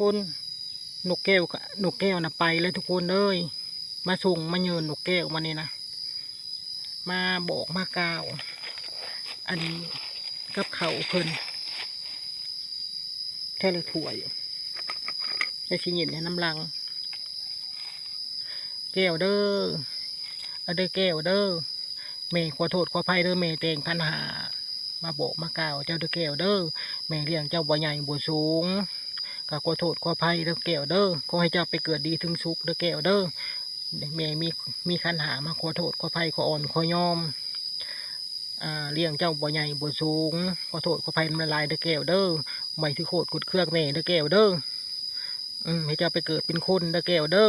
ຄົນ ນົກແກ້ວກະ ນົກແກ້ວນະໄປແລ້ວທຸກຄົນເອີຍ. ມາສົ່ງມາເຍີນນົກແກ້ວມານີ້ນະ ມາບອກມາກ່າວ ອັນກັບເຂົ້າເພິ່ນ ແຕ່ລະຖ້ວຍ ແຕ່ຊິເຢັນໃນນ້ຳລັງ. ແກ້ວເດີ ເອົາເດີແກ້ວເດີ ແມ່ຂໍໂທດຂໍອະໄພເດີ ແມ່ແຕ່ງຂັນຫ້າມາບອກມາກ່າວເຈົ້າເດີແກ້ວເດີ. ແມ່ລ້ຽງເຈົ້າບໍ່ໃຫຍ່ບໍ່ສູງ ກະຂໍໂທດຂໍອະໄພເດີແກ້ວເດີ. ຂໍໃຫ້ເຈົ້າໄປເກີດດີເຖິງສຸກເດີແກ້ວເດີ. ແມ່ມີ ມີຂັນຫ້າມາຂໍໂທດຂໍອະໄພ ຂໍອ່ອນຂໍຍອມ ອ່າ ລ້ຽງເຈົ້າບໍ່ໃຫຍ່ບໍ່ສູງ ຂໍໂທດຂໍອະໄພນຳຫຼາຍໆເດີແກ້ວເດີ. ບໍ່ໃຫ້ຖືໂທດໂກດເຄືອງແມ່ເດີແກ້ວເດີ. ອືມ ໃຫ້ເຈົ້າໄປເກີດເປັນຄົນເດີແກ້ວເດີ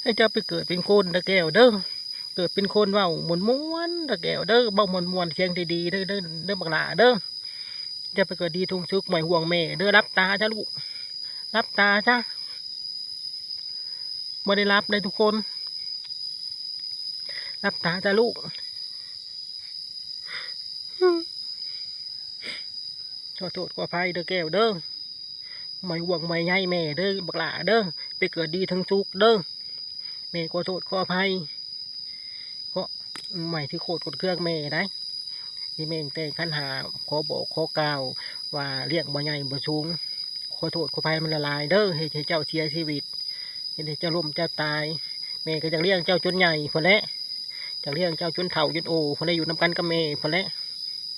ໃຫ້ເຈົ້າໄປເກີດເປັນຄົນເດີແກ້ວເດີ. ເກີດເປັນຄົນເວົ້າມ່ວນໆເດີແກ້ວເດີ ເວົ້າມ່ວນໆ ສຽງດີໆເດີ ເດີ ເດີບັກຫຼ້າເດີ. ເຈົ້າໄປເກີດດີເຖິງສຸກ ບໍ່ໃຫ້ຫ່ວງແມ່ເດີ. ຫຼັບຕາຊະລູກ ຫຼັບຕາຊະ. ບໍ່ໄດ້ຫຼັບເດີທຸກຄົນ ຫຼັບຕາຊະລູກ. ຂໍໂທດຂໍອະໄພເດີແກ້ວເດີ ບໍ່ໃຫ້ຫ່ວງບໍ່ໃຫ້ໃຍແມ່ເດີບັກຫຼ້າເດີ. ໄປເກີດດີເຖິງສຸກເດີ ແມ່ຂໍໂທດຂໍອະໄພ. ເພາະ ບໍ່ໃຫ້ຖືໂທດໂກດເຄືອງແມ່ໄດ໋ ທີ່ແມ່ແຕ່ງຂັນຫ້າ ຂໍບອກຂໍກ່າວວ່າລ້ຽງບໍ່ໃຫຍ່ບໍ່ສູງ. ຂໍໂທດຂໍອະໄພນຳຫຼາຍໆເດີ ເຮັດໃຫ້ເຈົ້າເສຍຊີວິດ ເຮັດໃຫ້ເຈົ້າລົ້ມເຈົ້າຕາຍ. ແມ່ກະຢາກລ້ຽງເຈົ້າຈົນໃຫຍ່ພຸ້ນແຫຼະ ຢາກລ້ຽງເຈົ້າຈົນເຖົ້າຈົນໂອພຸ້ນແຫຼະ ຢູ່ນຳກັນກັບແມ່ພຸ້ນແຫຼະ.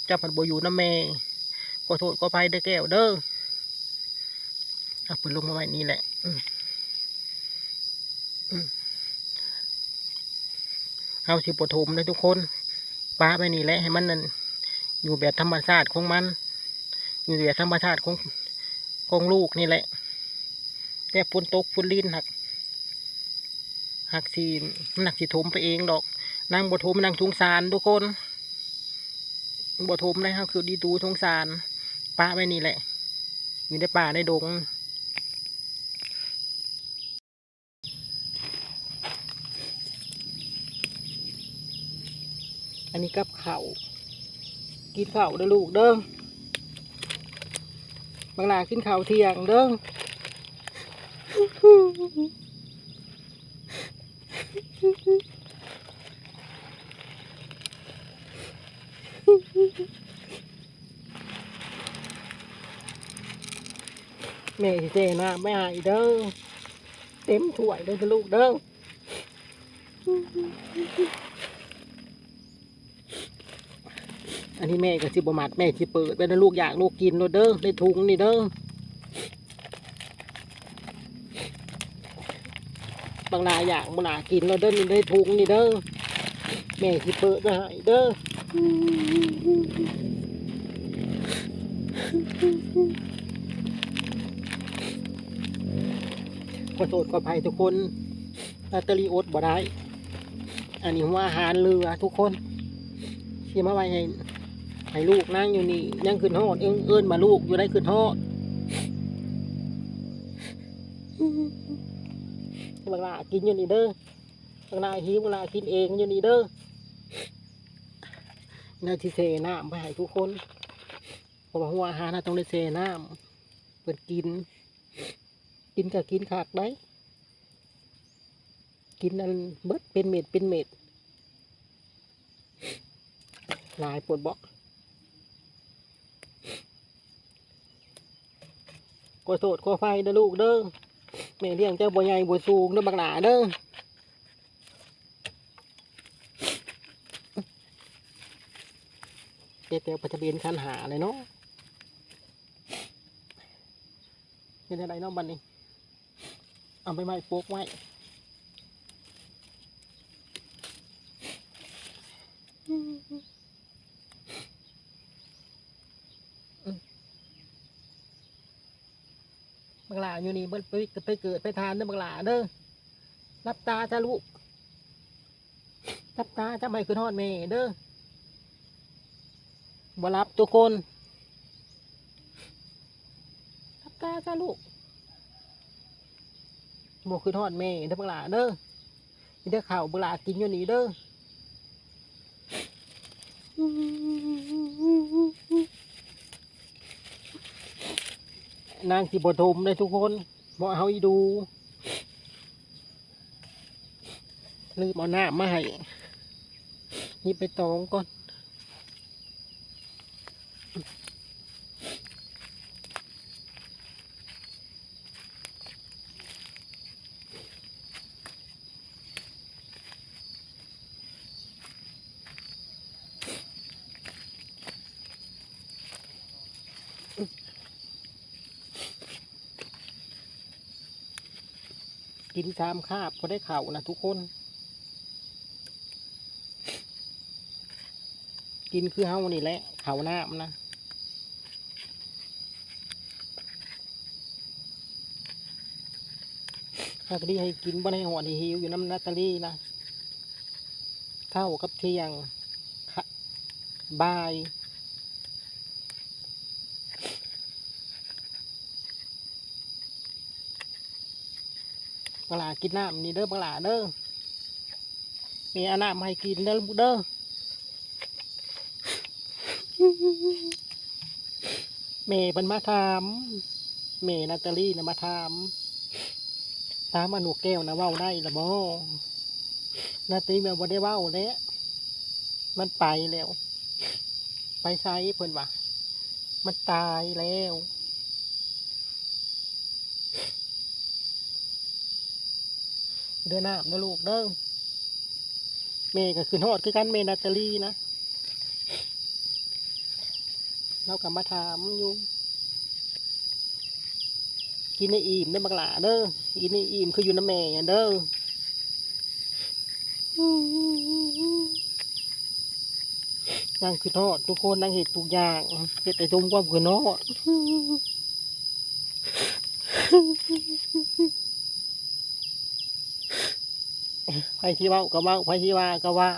ເຈົ້າພັດບໍ່ຢູ່ນຳແມ່ ຂໍໂທດຂໍອະໄພເດີແກ້ວເດີ. ເອົາເພິ່ນລົງມາໄວ້ນີ້ແຫຼະ ອືມ ອືມ ເຮົາຊິບໍ່ຖົມເດີທຸກຄົນ ປະໄວ້ນີ້ແຫຼະ ໃຫ້ມັນນັ້ນ ຢູ່ແບບທຳມະຊາດຂອງມັນ ຢູ່ແບບທຳມະຊາດຂອງ ຂອງລູກນີ້ແຫຼະ. ແຕ່ຝົນຕົກຝົນລິນຫາກ ຫາກຊິ ມັນຫາກຊິຖົມໄປເອງດອກ. ນາງບໍ່ຖົມ ນາງສົງສານທຸກຄົນ ບໍ່ຖົມໃດ໋ ເຮົາຄືດີຕູສົງສານ ປະໄວ້ນີ້ແຫຼະ ຢູ່ໃນປ່າໃນດົງ. ອັນນີ້ກັບເຂົ້າ ກິນເຂົ້າເດີລູກເດີ ບັກຫຼ້າກິນເຂົ້າທ່ຽງເດີ. ແມ່ຊິແຊ່ນ້ຳໄວ້ໃຫ້ເດີ ເຕັມຖ້ວຍເດີລູກເດີ. ອັນນີ້ແມ່ກະຊິບໍ່ມັດ ແມ່ຊິເປີດໄວ້ນະລູກ ຢາກລູກກິນໂລດເດີ ໃນຖົງນີ້ເດີ. ບັກຫຼ້າຢາກ ບັກຫຼ້າກິນໂລດເດີ ນີ້ໃນຖົງນີ້ເດີ ແມ່ຊິເປີດໄວ້ໃຫ້ເດີ. ຂໍໂທດຂໍອະໄພທຸກຄົນ ລາຕາລີອົດບໍ່ໄດ້. ອັນນີ້ຫົວອາຫານເຫຼືອທຸກຄົນ ຊິມາໄວ້ໃຫ້ ໃຫ້ລູກນາງຢູ່ນີ້ ຍັງຄຶດຮອດ ເອີ້ນ ເອີ້ນມາລູກຢູ່ໄດ້ຄຶດຮອດ. ບັກຫຼ້າກິນຢູ່ນີ້ເດີ ບັກຫຼ້າຫິວ ບັກຫຼ້າກິນເອງຢູ່ນີ້ເດີ. ນາງຊິແຊ່ນ້ຳໄວ້ໃຫ້ທຸກຄົນ ເພາະວ່າຫົວອາຫານເຮົາຕ້ອງໄດ້ແຊ່ນ້ຳ ເພິ່ນກິນ ກິນກະກິນຄັກໄດ໋ ກິນອັນເບິດເປັນເມັດເປັນເມັດ ຫຼາຍໂພດບໍ. ຂໍໂທດຂໍອະໄພເດີລູກເດີ ແມ່ລ້ຽງເຈົ້າບໍ່ໃຫຍ່ບໍ່ສູງເດີບັກຫຼ້າເດີ. ເຮັດແລ້ວປະທະເບນຂັນຫ້າເລີຍເນາະ. ເຮັດຈັ່ງໃດເນາະບັດນີ້ ເອົາໃບໄມ້ປົກໄວ້. ບັກຫຼ້າຢູ່ນີ້ ເບິ່ງໄປ ໄປເກີດໄປທານເດີບັກຫຼ້າເດີ. ຫຼັບຕາຊະລູກ ຫຼັບຕາຊະ ບໍ່ໃຫ້ຄຶດຮອດແມ່ເດີ. ບໍ່ຫຼັບທຸກຄົນ ຫຼັບຕາຊະລູກ ບໍ່ຄຶດຮອດແມ່ເດີບັກຫຼ້າເດີ. ມີແຕ່ເຂົ້າບັກຫຼ້າກິນຢູ່ນີ້ເດີ. ອືມ ອືມ ອືມ ອືມ. ນາງຊິບໍ່ດົມເດ້ທຸກຄົນ ບໍ່ເອົາອີ່ດູ ລືມເອົານ້ຳມາໃຫ້ ຫຍິບໃບຕອງກ່ອນ. ກິນສາມຄາບພໍໄດ້ເຂົ້ານະທຸກຄົນ. ກິນຄືເຮົານີ້ແຫຼະ ເຂົ້ານ້ຳນະ. ນາຕາລີໃຫ້ກິນບໍ່ໄດ້ຮອດໃຫ້ຫິວຢູ່ນຳນາຕາລີນະ ເຊົ້າກັບທ່ຽງ ຄະ ບ່າຍ. ບັກຫຼ້າກິນນ້ຳນີ້ເດີບັກຫຼ້າເດີ ແມ່ເອົານ້ຳມາໃຫ້ກິນເດີລູກເດີ. ແມ່ເພິ່ນມາຖາມ ແມ່ນາຕາລີນະມາຖາມ ຖາມວ່ານົກແກ້ວນະເວົ້າໄດ້ລະບໍ່? ນາຕາລີວ່າບໍ່ໄດ້ເວົ້າແຫຼະ ມັນໄປແລ້ວ. ໄປໃສ? ເພິ່ນວ່າ ມັນຕາຍແລ້ວ. ເດີນ້ຳເດີລູກເດີ ແມ່ກໍຂຶ້ນຮອດຄືກັນ ແມ່ນາຕາລີນະ ລາວກໍມາຖາມຢູ່. ກິນໃຫ້ອີ່ມເດີບັກຫຼ້າເດີ ກິນໃຫ້ອີ່ມຄືຢູ່ນຳແມ່ຫັ້ນເດີ. ນາງຄຶດຮອດທຸກຄົນ ນາງເຮັດທຸກຢ່າງ ເຮັດໃຫ້ສົມຄວາມຄຶດຮອດ. ໃຜຊິເວົ້າກໍເວົ້າ ໃຜຊິວ່າກໍວ່າ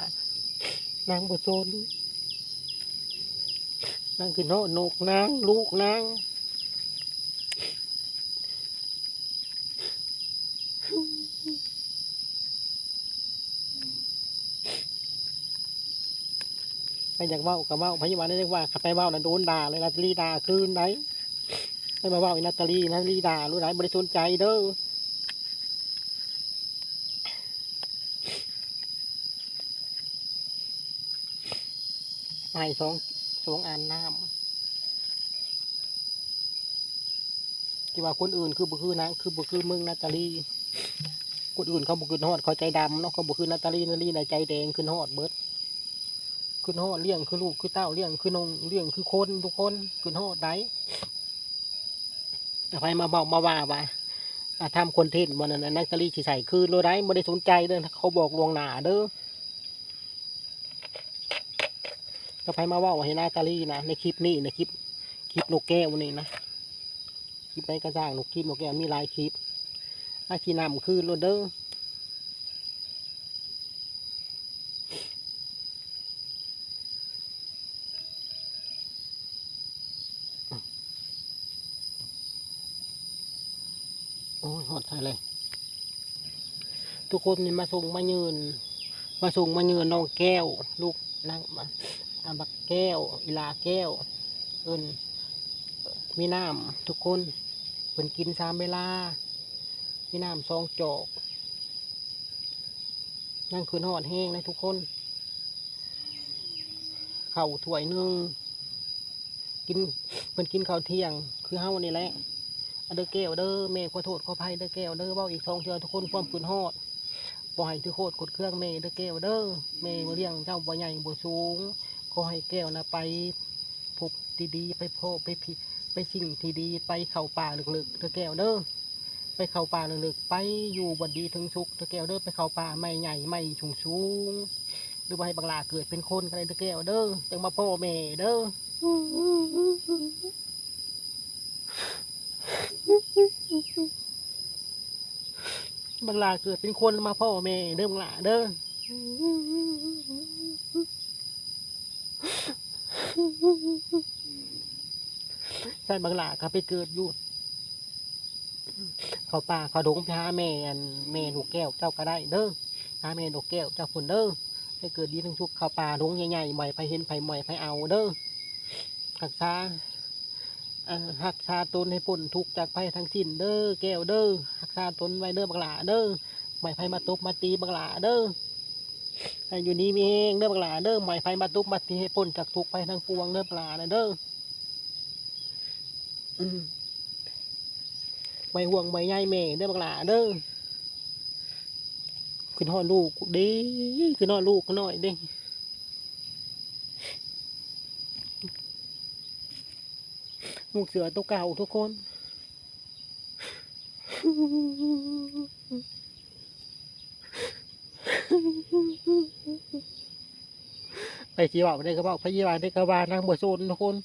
ນາງບໍ່ສົນ ນາງຄຶດຮອດນົກນາງ ລູກນາງ. ໃຜຢາກເວົ້າກໍເວົ້າ ໃຜວ່າແນວໃດວ່າ ຄັນໄປເວົ້ານະໂດນດ່າເລີຍ ນາຕາລີດ່າຄືນໃດ໋. ໃຜມາເວົ້າອີນາຕາລີ ນາຕາລີດ່າໂລດໃດ໋ ບໍ່ໄດ້ສົນໃຈເດີ. ໃຫ້ສອງ ສອງອັນນ້ຳ ທີ່ວ່າຄົນອື່ນຄືບໍ່ຄືນາ ຄືບໍ່ຄືມຶງນາຕາລີ. ຄົນອື່ນເຂົາບໍ່ຄຶດຮອດ ເຂົາໃຈດຳເນາະ ເຂົາບໍ່ຄືນາຕາລີ. ນາຕາລີນະໃຈແດງ ຄຶດຮອດເບິດ ຄຶດຮອດ ລ້ຽງຄືລູກຄືເຕົ້າ ລ້ຽງຄືນ້ອງ ລ້ຽງຄືຄົນ ທຸກຄົນຄຶດຮອດໃດ໋. ໃຜມາເວົ້າມາວ່າວ່າ ອ່າ ທຳຄອນເທັນບໍ່ນັ້ນນະ ນາຕາລີຊິໃສ່ຄືນໂລດໃດ໋ ບໍ່ໄດ້ສົນໃຈເດີ ຂໍບອກລ່ວງໜ້າເດີ. ຖ້າໃຜມາເວົ້າໃຫ້ນາຕາລີນະ ໃນຄລິບນີ້ນະ ຄລິບ ຄລິບນົກແກ້ວນີ້ນະ ຄລິບໃດກໍຊ່າງ ນົກ ຄລິບນົກແກ້ວມີຫຼາຍຄລິບ ອາ ຊິນຳຄືນໂລດເດີ. ໂອ້ຍ ຮອດໃສເລີຍ ທຸກຄົນນີ້ມາສົ່ງມາຍື່ນ ມາສົ່ງມາຍື່ນນ້ອງແກ້ວ ລູກນາງ ອ່າ ບັກແກ້ວ ອີຫຼ້າແກ້ວ ເອີ້ນ ມີນ້ຳທຸກຄົນ ເພິ່ນກິນສາມເວລາ ມີນ້ຳສອງຈອກ. ນາງຄຶດຮອດແຮງເດ້ທຸກຄົນ ເຂົ້າຖ້ວຍໜຶ່ງ ກິນ ເພິ່ນກິນເຂົ້າທ່ຽງຄືເຮົານີ້ແຫຼະ. ອາ ເດີແກ້ວເດີ ແມ່ຂໍໂທດຂໍອະໄພເດີແກ້ວເດີ ເວົ້າອີກສອງເທື່ອທຸກຄົນ ຄວາມຄຶດຮອດ ບໍ່ໃຫ້ຖືໂທດໂກດເຄືອງແມ່ເດີແກ້ວເດີ. ແມ່ບໍ່ລ້ຽງເຈົ້າ ບໍ່ໃຫຍ່ບໍ່ສູງ ຂໍໃຫ້ແກ້ວນະໄປພົບທີ່ດີ ໄປພໍ້ໄປຜິດ ໄປສິ່ງທີ່ດີ ໄປເຂົ້າປ່າເລິກໆເດີແກ້ວເດີ. ໄປເຂົ້າປ່າເລິກໆ ໄປຢູ່ບ່ອນດີເຖິງສຸກເດີແກ້ວເດີ ໄປເຂົ້າປ່າໄມ້ໃຫຍ່ໄມ້ສູງໆ ຫຼືວ່າໃຫ້ບັກຫຼ້າເກີດເປັນຄົນກໍໄດ້ເດີແກ້ວເດີ ຈັ່ງມາພໍ້ແມ່ເດີ. ບັກຫຼ້າເກີດເປັນຄົນມາພໍ້ແມ່ເດີບັກຫຼ້າເດີ. ໃຊ່ ບັກຫຼ້າກໍໄປເກີດຢູ່ເຂົ້າປ່າເຂົ້າດົງ ໄປຫາແມ່ ອັນ ແມ່ນົກແກ້ວເຈົ້າກໍໄດ້ເດີ ຫາແມ່ນົກແກ້ວເຈົ້າພຸ້ນເດີ. ໄປເກີດດີເຖິງສຸກເຂົ້າປ່າດົງໃຫຍ່ໆ ບໍ່ໃຫ້ໃຜເຫັນໃຜ ບໍ່ໃຫ້ໃຜເອົາເດີ. ຮັກສາ ອ່າ ຮັກສາຕົນໃຫ້ພົ້ນທຸກຈາກໄພທັງສິ້ນເດີແກ້ວເດີ. ຮັກສາຕົນໄວ້ເດີບັກຫຼ້າເດີ. ບໍ່ໃຫ້ໃຜມາຕົບມາຕີບັກຫຼ້າເດີ. ໃຫ້ຢູ່ດີມີແຮງເດີບັກຫຼ້າເດີ. ບໍ່ໃຫ້ໃຜມາຕົບມາຕີໃຫ້ພົ້ນຈາກທຸກໄພທັງປວງເດີບັກຫຼ້ານະເດີ. ອືມ ໄວ້ຫ່ວງໄວ້ໃຍແມ່ເດີບັກຫຼ້າເດີ. ຄິດຮອດລູກເດ້ ຄິດຮອດລູກນ້ອຍເດ້. ລູກເສືອໂຕເກົ່າທຸກຄົນ. ໃຜຊິເວົ້າໃດກໍເວົ້າ ໃຜຊິວ່າໃດກໍວ່າ ນາງບໍ່ສົນທຸກຄົນ.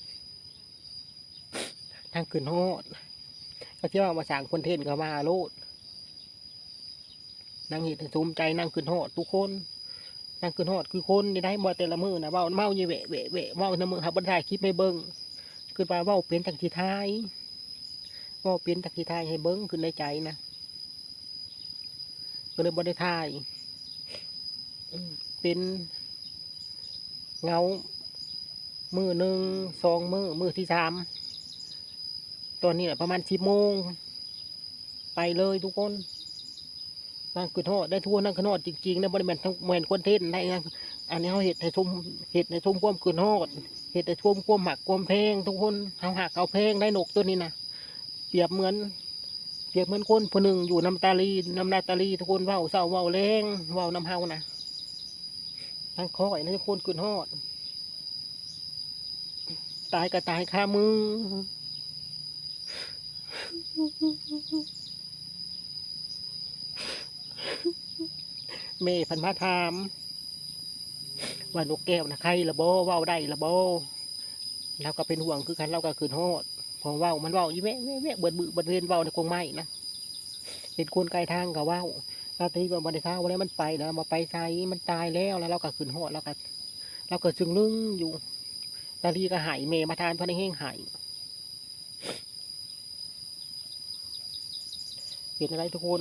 ນາງຂຶ້ນຮອດ ກໍຊິເວົ້າວ່າສ້າງຄອນເທັນກໍວ່າໂລດ. ນາງເຮັດໃຫ້ສົມໃຈ ນາງຂຶ້ນຮອດທຸກຄົນ. ນາງຂຶ້ນຮອດຄືຄົນນີ້ໄດ໋ ບໍ່ແຕ່ລະມື້ນະ ເວົ້າເມົາຢູ່ແວະໆໆ ເວົ້ານຳມື້ຫາບໍ່ໄດ້ຖ່າຍຄລິບໃຫ້ເບິ່ງ. ຄິດວ່າເວົ້າເປັນຈັກຊິຖ່າຍ ເວົ້າເປັນຈັກຊິຖ່າຍໃຫ້ເບິ່ງ ຄິດໃນໃຈນະ ກໍເລີຍບໍ່ໄດ້ຖ່າຍ. ເປັນເງົາ ມື້ໜຶ່ງ ສອງມື້ ມື້ທີສາມ ຕອນນີ້ແຫຼະ ປະມານສິບໂມງ ໄປເລີຍທຸກຄົນ. ນາງຄຶດຮອດໄດ໋ທຸກຄົນ ນາງຄຶດຮອດຈິງໆ ນະ ບໍ່ໄດ້ແມ່ນທັງ ແມ່ນຄອນເທັນໄດ໋ນະ. ອັນນີ້ເຮົາເຮັດໃຫ້ຊົມ ເຮັດໃຫ້ຊົມຄວາມຄຶດຮອດ ເຮັດໃຫ້ຊົມຄວາມຮັກຄວາມແພງທຸກຄົນ. ເຮົາຮັກເຮົາແພງໄດ໋ນົກໂຕນີ້ນະ ປຽບເໝືອນ ປຽບເໝືອນຄົນຜູ້ໜຶ່ງຢູ່ນຳຕາລີ ນຳນາຕາລີ ທຸກຄົນ ເວົ້າເຊົ້າເວົ້າແລງ ເວົ້ານຳເຮົານະ. ທັງຂ້ອຍນະ ທຸກຄົນຄຶດຮອດ ຕາຍກໍຕາຍຄາມື. ແມ່ເພິ່ນມາຖາມວ່າ ນົກແກ້ວນະໄຄລະບໍ່ ເວົ້າໄດ້ລະບໍ່? ລາວກໍເປັນຫ່ວງຄືກັນ ລາວກໍຄຶດຮອດ ເພາະເວົ້າ ມັນເວົ້າຢູ່ແວະໆ ເບິດມື້ເບິດເວັນ ເວົ້າໃນກົງໄມ້ນະ. ເຫັນຄົນໃກ້ທາງກໍເວົ້າ ລາວຕະກີ້ວ່າບໍ່ໄດ້ຖາມວ່າແລ້ວມັນໄປແລ້ວ ວ່າໄປໃສ ມັນຕາຍແລ້ວ ແລ້ວລາວກໍຄຶດຮອດ ລາວກໍ ລາວກໍຊຶ້ງລຶ້ງຢູ່. ຕາລີກໍໄຫ້ ແມ່ມາຖາມເທົ່າໃດແຮງໄຫ້. ເປັນຈັ່ງໃດທຸກຄົນ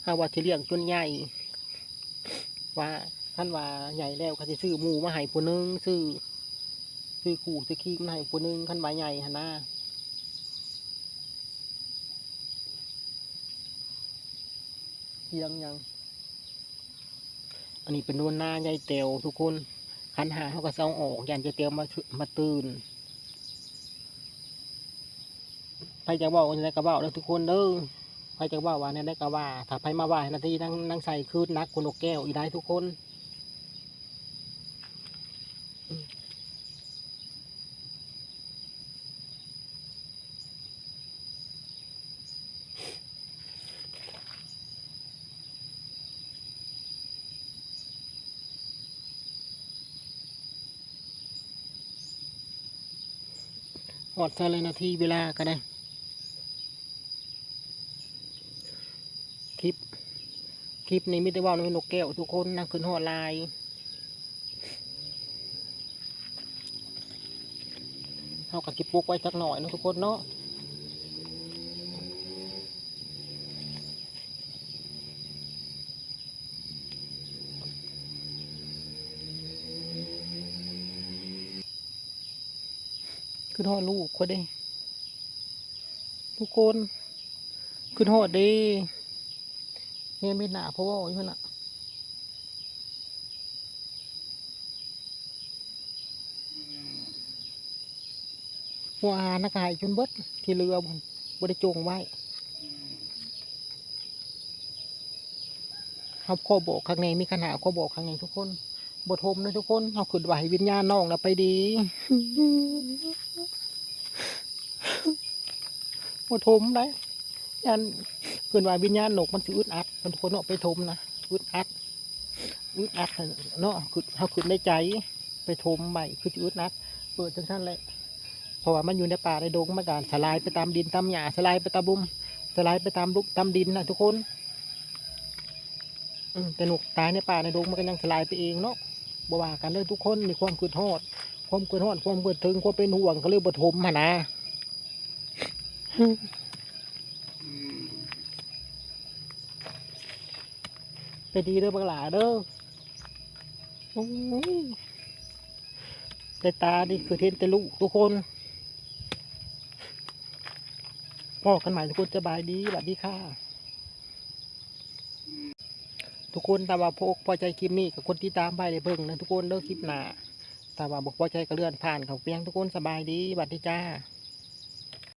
ເຮົາວ່າຊິລ້ຽງຈົນໃຫຍ່ ວ່າ ຄັນວ່າໃຫຍ່ແລ້ວກໍຊິຊື້ໝູມາໃຫ້ຜູ້ໜຶ່ງ ຊື້ ຊື້ຄູ່ຊື້ຄີມາໃຫ້ຜູ້ໜຶ່ງ ຄັນວ່າໃຫຍ່ຫັ້ນນາ. ສຽງຫຍັງ? ອັນນີ້ເປັນໂນນນາຍາຍແຕວທຸກຄົນ. ຂັນຫ້າເຮົາກໍເຊົາອອກ ຢ້ານຍາຍແຕວມາ ມາຕື່ນ. ໃຜຈະເວົ້າແນວໃດກໍເວົ້າເດີທຸກຄົນເດີ. ໃຜຈະເວົ້າວ່າແນວໃດກໍວ່າ. ຖ້າໃຜມາວ່າໃນທີ່ນາງ ນາງໃສ່ຄືນໜັກກວ່ານົກແກ້ວອີກໄດ໋ທຸກຄົນ. ຮອດເທົ່າໃດນາທີເວລາກໍໄດ້. ຄລິບ ຄລິບນີ້ມີແຕ່ເວົ້ານຳນົກແກ້ວທຸກຄົນ ນາງຄຶດຮອດຫຼາຍ. ເຮົາກໍຊິປົກໄວ້ຈັກໜ້ອຍເນາະທຸກຄົນເນາະ. ຄຶດຮອດລູກຂ້ອຍເດ້ ທຸກຄົນ ຄຶດຮອດເດ້. ແນມເຫັນໜ້າພໍ່ເວົ້າຢູ່ຫັ້ນນະ ຫົວອາຫານນະ ກະໃຫ້ຈົນເບິດ ທີ່ເຫຼືອບໍ່ໄດ້ຈົ່ງໄວ້. ເຮົາຂໍບອກຄັກແນ່ ມີຄັນຫາຂໍບອກຄັກແນ່ທຸກຄົນ ບໍ່ຖົມເດີທຸກຄົນ. ເຮົາຄິດວ່າໃຫ້ວິນຍານນ້ອງນະໄປດີ ບໍ່ຖົມໄດ໋ ຢ້ານ ເພິ່ນວ່າວິນຍານນົກມັນຊິອຶດອັດ ມັນຄົນເນາະ ໄປຖົມນະ ອຶດອັດ ອຶດອັດເນາະ. ຄິດ ເຮົາຄິດໃນໃຈ ໄປຖົມໄວ້ຄືຊິອຶດອັດ ເປີດຈັ່ງຊັ້ນແຫຼະ. ເພາະວ່າມັນຢູ່ໃນປ່າໃນດົງ ມັນກໍສະຫຼາຍໄປຕາມດິນຕາມຫຍ້າ ສະຫຼາຍໄປຕາມລຸ່ມ ສະຫຼາຍໄປຕາມລຸ່ມຕາມດິນນະທຸກຄົນ. ອືມ ແຕ່ນົກຕາຍໃນປ່າໃນດົງ ມັນກໍຍັງສະຫຼາຍໄປເອງເນາະ. ບໍ່ວ່າກັນເດີທຸກຄົນ ມີຄວາມຄິດຮອດ ຄວາມຄິດຮອດ ຄວາມຄິດເຖິງ ຄວາມເປັນຫ່ວງ ກໍເລີຍບໍ່ຖົມຫັ້ນນາ. ໄປດີເດີບັກຫຼ້າເດີ. ໂອ້ຍ ແຕ່ຕານີ້ຄືເຫັນແຕ່ລູກທຸກຄົນ. ພໍ້ກັນໃໝ່ທຸກຄົນ ສະບາຍດີ ຫວັດດີຄ່ະທຸກຄົນ. ຖ້າວ່າພໍອົກພໍໃຈຄລິບນີ້ ກໍກົດຕິດຕາມໄວ້ໄດ້ເບິ່ງນະທຸກຄົນເດີ ຄລິບໜ້າ. ຖ້າວ່າບໍ່ພໍໃຈກໍເລື່ອນຜ່ານເຂົ້າໄປ. ທຸກຄົນສະບາຍດີ ຫວັດດີຈ້າ.